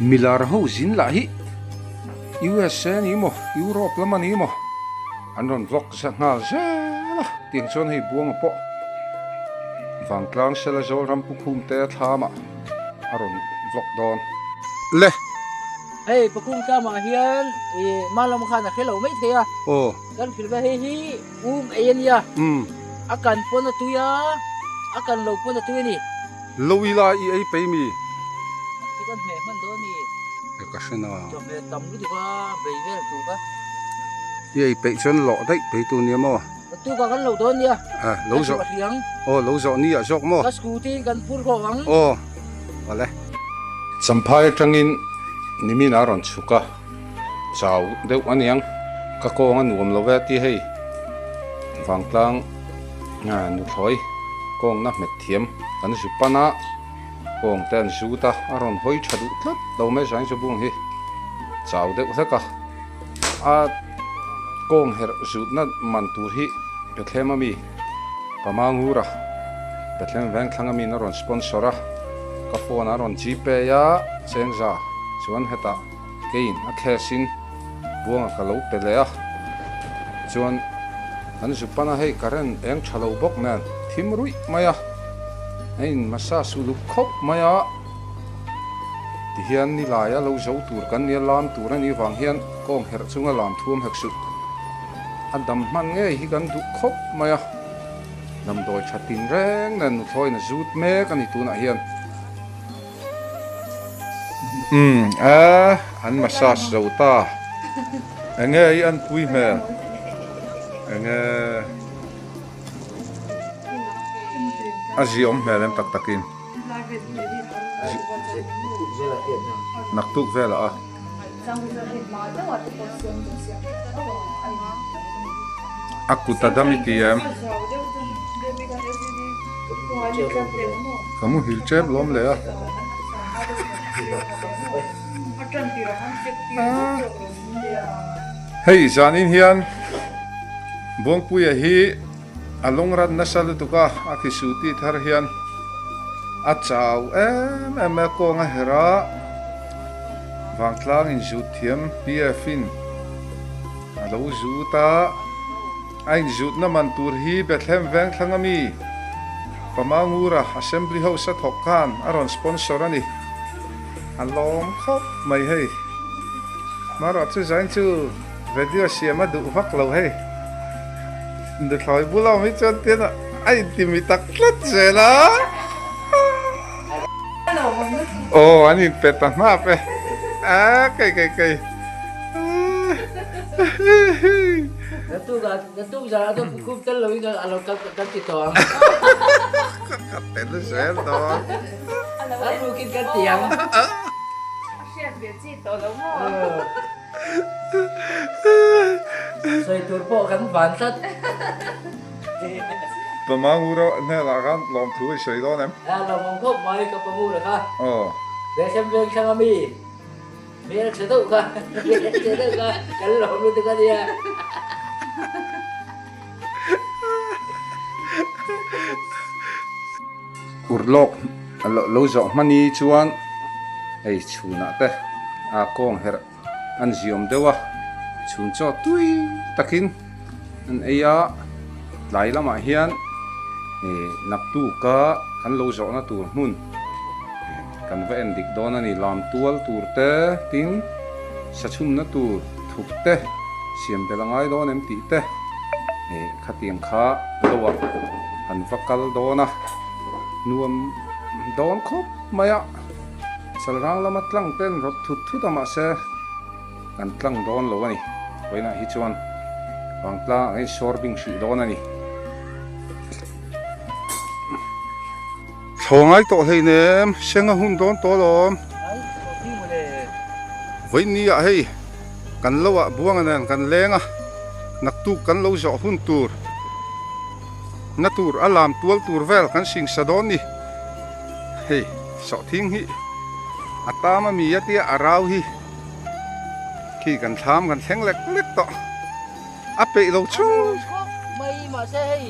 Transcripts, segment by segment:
Milar ho zin lah hi USA a ni maw Europe lam a ni maw an rawn vlog nghal zel a tiang chuan hei Buanga pawh Vangtlang Sela Zawl ram pu khum te thlam ah a rawn vlog dawn le. Hei Pakhum tlamah hian ih Malawma khan a hre lo mai thei a. Aw. Kan hrilh ve hei hi um ei a nia. Umm. A kan pawn a tui a, a kan lo pawn a tui a ni. Lo ila i ei pei mi? Chu kan hmeh hman dawn mi? E ka hre na. Chawhmeh tam lutuk a bei vel tur kha. I ei peih chuan lawh daih pei tur nia maw? Tuka kan lo dawn nia. A lo zawh. Aw lo zawh ni ah zawk maw? Ka scooty in kan phur khawh ang. Aw awle. Champhai atangin nimin a rawn chhuk a, chau deuh aniang ka kawng a nuam lo ve ti hei vangtlang nuthlawi kawngna hmet thiam kan zu pan a, kawng te an zut a, a rawn hawi tha duh tlat lo mai zain chu bung hi chau deuh hlek a. A kawng herh zutna man tur hi Bethlehem ami Pamangura Bethlehem Vengthlang amiin a rawn sponsor a, ka phone a rawn gpay a, chengza chuan hetah keiin a cash in buanga ka lo pe leh a, chuan an zu pan a hei current eng tha lo bawk nen thim ruih mai a, a in massage uluk khawp mai a. Tihian nilaia lo zo tur kan nia lam tur a nih vang hian kawng herh chunga lam thuam hek suh. A dam hman ngei hi kan duh khawp mai a, damdawi tha tin reng nen nuthlawiin a zut mek a ni tunah hian. Umm a, an massage zo ta. Enge i anpui hmel? Enge? A ziaawm hmel em tak takin. Naktuk velah a. A kut a dam i ti em? Ka muhil tep lawm leh a. Hei zanin hian Buangpuia hi A lungrat nasa lutuk a, a khisu tih thar hian a chau em em a, kawng a herh a, vangtlang in zut thiam PF in a lo zut a, a in zutna man tur hi Bethlehem Vengthlang ami Pamangura Assembly House a thawk khan a rawn sponsor a ni, a lawm khawp mai hei. Hmarawh chu zain chu. Video siam a duh vak lo hei. Nuthlawi bula awm hi chuan tian a intimi tak tlat zel a. Aw an inpe ta hnap e. A kei kei kei. Ka tel zel dawn. Sawi tur pawh kan van tlat. Pama Ngura hnenah khan lawmthu i sawi dawn em? A lawmawm khawp mai ka pa Ngura kha. Aw. Bethlehem veng thlang a mi hmel tha deuh kha hmel tha deuh kha kan lawm lutuk a nia. Urlawk lo zawh hmani chuan hei chhunah te a kawng herh an ziawm deuh a, chhun chaw tui takin an ei a, tlai lamah hian ih naktuka kan lo zawhna tur hmun kan va en dik dawn a ni, lam tual tur te tin sachhumna tur thuk te siam belh a ngai dawn em tih te ih khatiang kha loah kan va kal dawn a, nuam dawn khawp mai a, Chalrang lama tlang ten rawt thut thut a mahse kan tlang dawn lo a ni, vawiinah hi chuan vangtlang ang in sawr bing hrih dawn a ni. Thlaw ngai tawh hleinem, seng a hun dawn tawh alawm. Vawiin ni ah hei kan lo ah buanga nen kan leng a, naktuk kan lo zawh hun tur na tur a lam tual tur vel kan singsa dawn ni. Hei sawhthing hi a tam a mi a tia a rau hi khi kan thlam kan thleng lek lek tawh a peih lo chu. Khawp mai mahse hei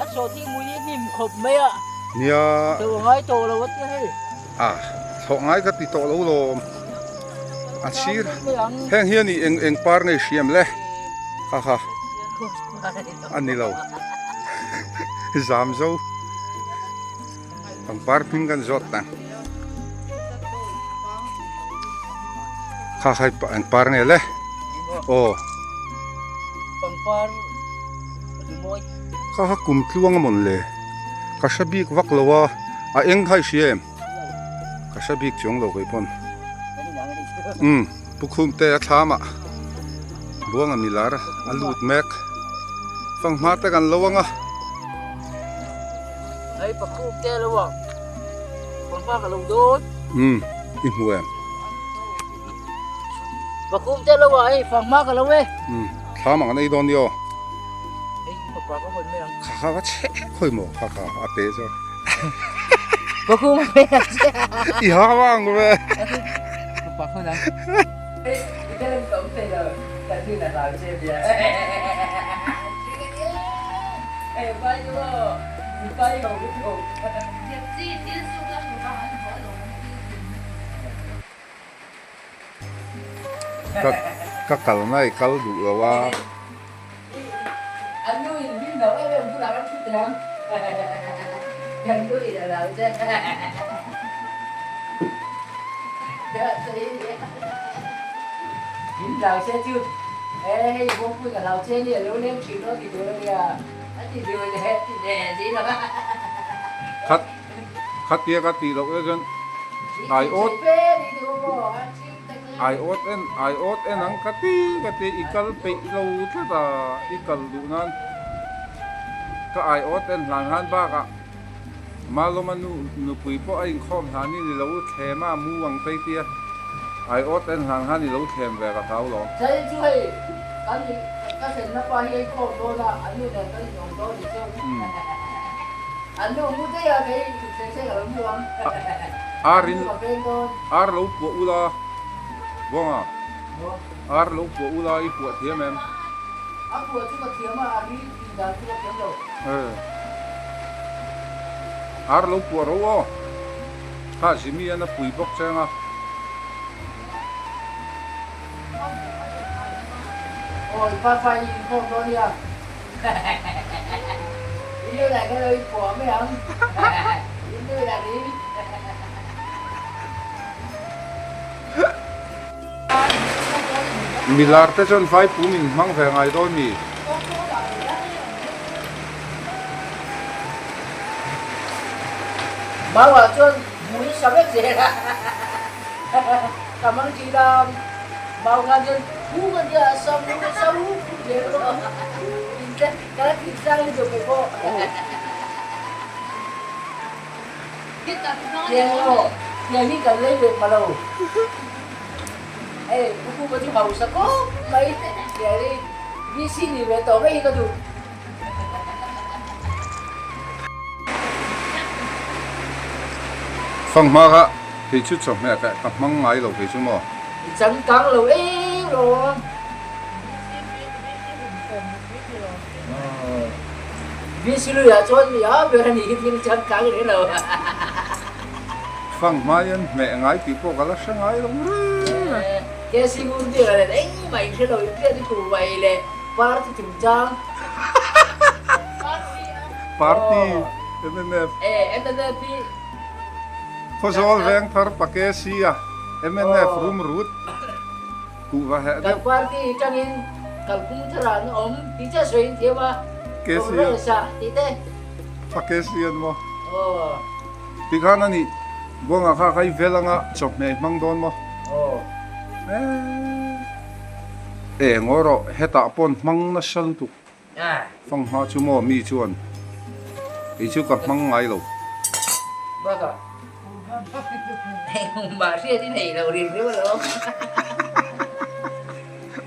a sawhthing mui hi hnim khawp mai a. Nia. Thlawh ngai tawh lo a tia hei. A thlawh ngai ka ti tawh lo lawm. A sir heng hian i eng eng par nge i hriam le kha kha a ni lo zam zo pangpar hming kan zawt ta kha kha eng par nge le aw pangpar rimawi kha kha kum tluang a mawn le ka hre bik vak lo a a eng kha i hria em. Ka hre bik chuang lo kei pawn. Umm Pu Khumte a thlam ah Buanga milar a lut mek. Fanghma te kan lo ang a. Hei Pa Khumte lo ang. Fanghma ka lo dawn. Umm i hmu em? Pa Khumte lo ah hei fanghma ka lo e. Umm thlam ang an ei dawn ni aw. Hei fapa ka hawn mai ang. Kha kha va chhe khawi maw kha kha a pe chuan. I ha vang ve. Ka kalna i kal duh lo a. Khatia ka tih loh te chuan aiawt aiawt en aiawt en ang ka ti ka ti i kal peih lo tlat a i kal duh nan ka aiawt en hlan han bakah Malawma nu nupui pawh a inkhawm hlan hi ni lo thlem a mu ang phei tia aiawt en hlan han i lo thlem ve ka hlau lo. Chai chu hei kan ka thlenna pa hi a inkhawm dawn a an nu nen kan inawm dawn ni chu. An nu mu daih a kei thuthleng se ka lo mu ang. Ar in ar lo puah ula Buanga ar lo puah ula i puah thiam em? A puah chu ka thiam a, a ri tih dan chu ka thiam lo. Ar lo puah ro aw. Kha Jimmy an a pui bawk cheng a. Aw i pa pa i inkhawm dawn nia. Milar te chuan vaipum in hmang ve ngai dawn mi? Mau ah chuan hmui sa vek zel a, ka mang thin a, mau khan chuan hung a nia sa sa huk huk zel bawk a, ka la thih sang lutuk mai pawh. Tiang aw, tiang hi kan lei ve pha lo. Hei Pu Kupa chu hausa khawp mai, tiang hi VC ni ve tawh mai hi ka duh. Fanghma kha kei chu chawhmeh ka ka hmang ngai lo kei chu maw? I changkang lo em lo. VC luiah chuan mi a ber a nih hi thil changkang rih lo. Fanghma hian hmeh ngai tih pawh ka la hre ngai lo reng a. KC Ngunbira nen engmah in hre lo in hriat i tur mai le. Party chungchang. Party mnf. E mnf hi. Khawzawl veng thar pake si a mnf rum rut kuhva heh deuh. Kan party tangin kalphung thar ah an awm tih chiah sawi in thiam a. Congress ah tih te. Pake si an maw. Tikhan a nih Buanga kha kha i vel anga chawhmeh i hmang dawn maw? Eng aw rawh, hetah pawn hmang nasa lutuk. Fanghma chu maw mi chuan kei chu ka hmang ngai lo. Bakah engmah hriat i nei lo rin reuh alawm.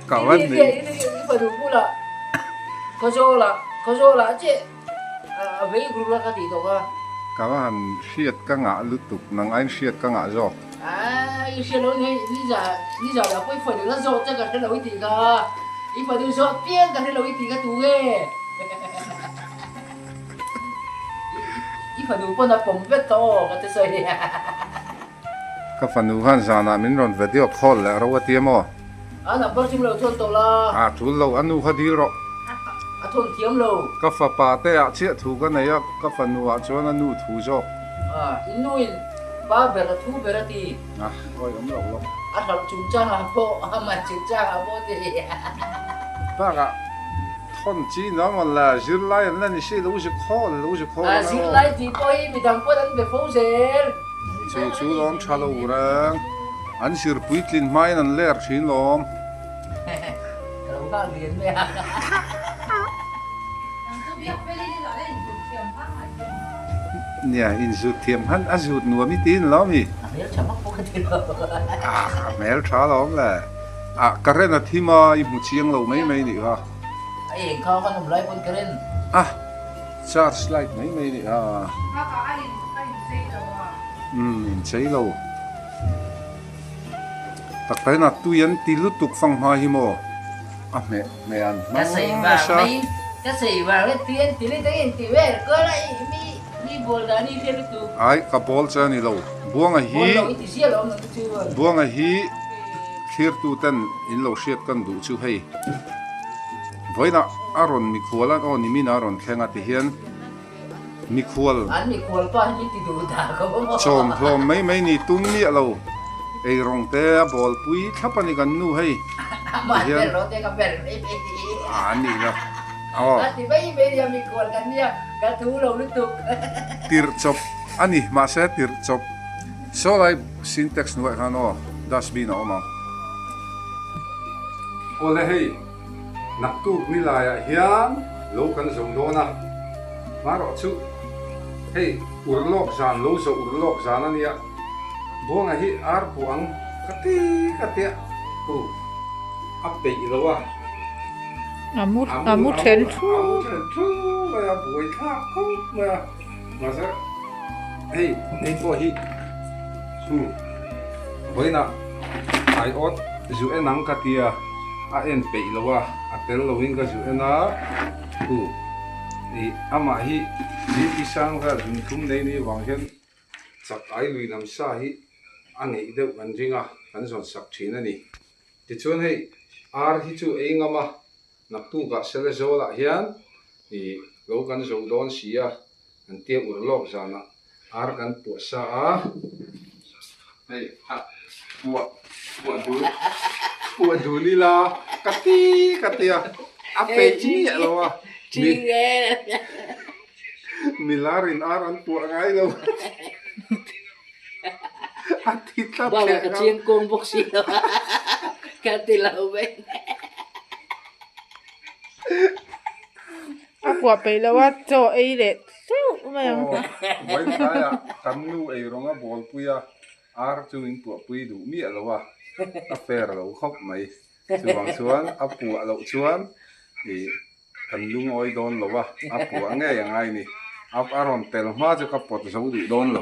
Ka van nei. I fanu bulah Khawzawlah Khawzawlah chiah a vei rul a ka tih tawh kha. Ka va han hriat ka ngah lutuk, nang aiin hriat ka ngah zawk. Aaa i hria lo ni ni za ni za lah pawh i fanu la zawh che ka hre lo i tih kha, i fanu zawh piang ka hre lo i tih kha tu nge? I fanu pawn a pawm vek ka aw ka ti sawi. Ka fanu khan zanah min rawn video call leh ro a ti a maw? A number chu lo thawn tawh la. A tul lo, a nu kha dil rawh. A thawn thiam lo. Ka fapa te ah chiah thu ka nei a, ka fanu ah chuan a nu thu zawk. A, in nu in pa ber a thu ber a ti. A, awi awm loh lo. A hlauh chungchang ah pawh, a man chungchang ah pawh ti. Bakah thawn chi nuam rawn la, zirlai an la ni si, lo zu khawl, lo zu khawl. A, zirlai tih pawh hi midang pawn an be fo zel. Chu chu lawm tha lo reng. An zir puitlin hmain an ler thin lawm. Ka lo nghak lian mai a. Nia, inzut thiam han a zut nuam i tiin lo mi? A hmel tha vak bawk a ti lo. Ah, a hmel tha lawm le. Ah, current a thim a, i hmu chiang lo mai mai nih kha. A eng kha kan awm lai pawn current. Ah, charge light mai mai nih kha. Bakah a in a inchei lo a. Umm, inchei lo. Tak takin a tui an ti lutuk fang hma hi maw a hmeh hmeh an hmang nasa. Ka sawi vang mai tui an ti lutuk in ti vel kual a mi mi bawl dan hi hria lutuk. Ai ka bawl che a ni lo Buanga hi Buanga hi thlirtu ten in lo hriat kan duh chu hei vawiinah a rawn mikhual a aw nimin a rawn thleng a ti hian Mikhual. An mikhual pa hi min ti duh dah ko maw. Chawm hlawm mai mai ni tum miah lo. Ei rawng te a bawl pui thlap a ni kan nu hei. Amah ber rawh te ka ber mai mai ni. A nih na. Aw. A ti mai mai nia mikhual kan nia ka thu lo lutuk. Tirh chawp a ni mahse tirh chawp saw lai syntax hnuaiah khan aw dustbin a awm ang. Awle hei. Naktuk ni laiah hian lo kan zo dawn a, hmarawh chu hei urlawk zan lo zo urlawk zan a nia, Buanga hi ar puah ang ka ti ka tia hu a peih lo a, a mu a mu then thu a mu then thu mai a, buai thlak khawp mai a, mahse hei hei pawh hi hu vawiinah aiawt zu en ang ka tia. A en peih lo a, a tel loin ka zu en a, thu ih amah hi BP sang vel zun thum nei ni vang hian chak ai lui lam sa hi a ngeih deuh kan ring a, kan zawn sak thin a ni. Tichuan hei ar hi chu ei ngam a, naktukah sele zawlah hian ih lo kan zo dawn si a, An tia ur lawk zanah ar kan puah sa a, hei a puah puah dul puah dul ila ka ti ka ti a, a peih miah lo a, mi milarin ar an puah ngai lo a ti tlat leh ka chiang kawng bawk si lo a, ka ti lo mai. A puah peih lo a, chaw ei leh hleuh mai ang. Aw, vawitlaiah kan nu ei rawng a bawl pui a, ar chu min puah pui duh miah lo a, a fair lo khawp mai. Chuvang chuan a puah loh chuan ih kan lungawi dawn lo a, a puah ngei a ngai ni. A rawn tel hma chu ka pawt zo duh dawn lo.